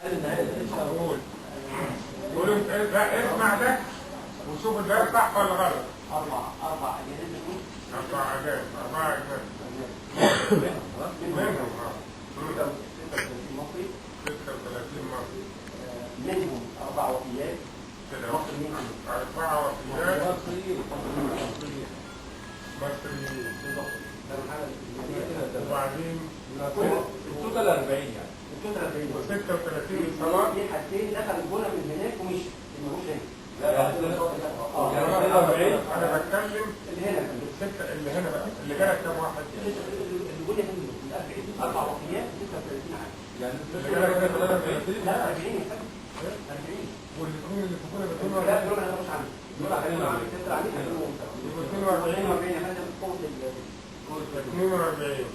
قول قول، لا اسمع ده وشوف ده صح ولا غلط. أربع أجانب، أربع أجانب، أربعة أجانب منهم 36 مصري، 36 مصري، منهم 4 وفيات مصريين، 4 وفيات مصريين بالظبط. وبعدين ال total 40 يعني، ال total 40 و36 إصابات. في حاجتين دخل الجونه من هناك ومشي، ما هوش هنا. لا يعني 40. أنا بتكلم اللي هنا الستة اللي هنا بقى، اللي جالك كام واحد؟ اللي جولي هنا 40، 4 وفيات 36 عام. يعني اللي جالك 43؟ لا 40 يا فندم، 40. والاثنين اللي في الجونة؟ لا دول انا مش عندي، دول عندي 42 يا فندم. قوة 42،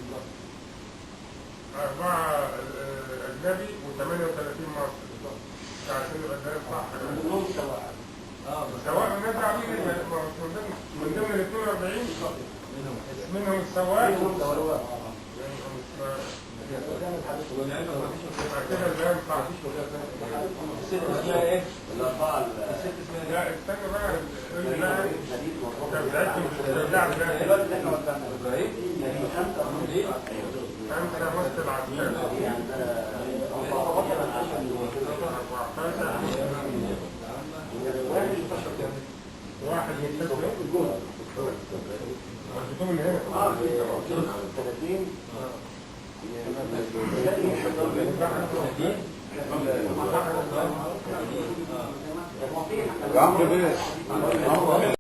4 أجنبي و38 مصري، عشان يبقى الكلام صح. منهم سواء سواء الناس عاملين من ضمن ال 42 منهم السواق، منهم السواق. كده البيان صح. الست اسمها ايه؟ الأربعة. الست اسمها ايه؟ لا استنى بقى، قول لي بقى دلوقتي احنا وزعنا إبراهيم؟ 5 5 وسط العسكري، 14 واحد من 6 وديتهم من هنا. 30. عمرو بيه.